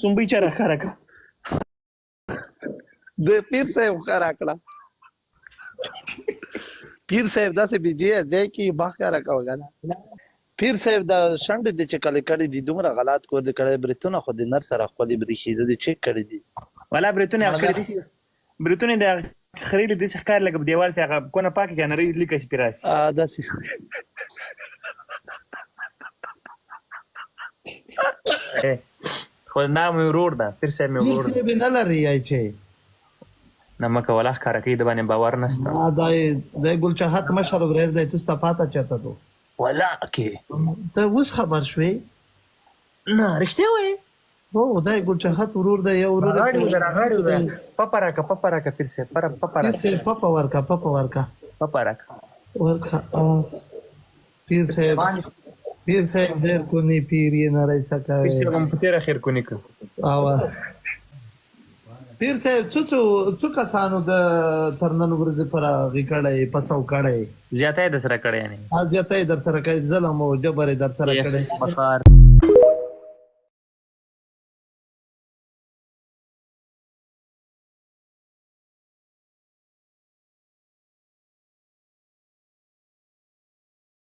سنبی چا راښکاره کړه؟ د پیر صاحب ښکاره کړه. پیر صاحب داسې بيجي ځای کې ما ښکاره کوه کنه. پیر صاحب دا شنډې دې چې کله کړې دي، دومره غلط کور دې کړی، برېتونه خو دې نر سره ښکلي برېښي، زه دې چیک کړي دي. ولا برېتونه یې کړي دي، برېتونه یې د خرېلي داسې ښکاري لکه په دیوال چې هغه کونه پاکه کړي، نرۍ لیکه چې پرې راشي. داسې خو دا مې ورور ده، پیر صاحب مې ورور ده. پیر صاحب نه لري یای چې نه مکه ولا ښکاره کوي، د باندې باور نشته. دا د ګل چاهت مشر وریر دی، ته ستا پاته چېرته دو؟ ولا کې ته اوس خبر شوې؟ نه، رښتیا وایې؟ هو، دا ګل چاهت ورور دی، یو ورور. راغاړي وده، راغاړي وده، پپه راکه، پپه راکه پیر صاحب، پپه راکه. پیر صاحب پپه ورکه، پپه ورکه، پپه راکه، ورکه. پیر صاحب، پیر صاحب ډېر کونی پیر یې، نری څه کوي؟ پیر صاحب هم په تېره خیر کونی که. او پیر صاحب، څو څو څو کسانو د تر نن ورځې پر غی کړی پسو کړی؟ زیاته یې در سره کړی یعنی؟ زیاته یې در سره کړی، ظلم او جبر یې در سره کړی. بخار.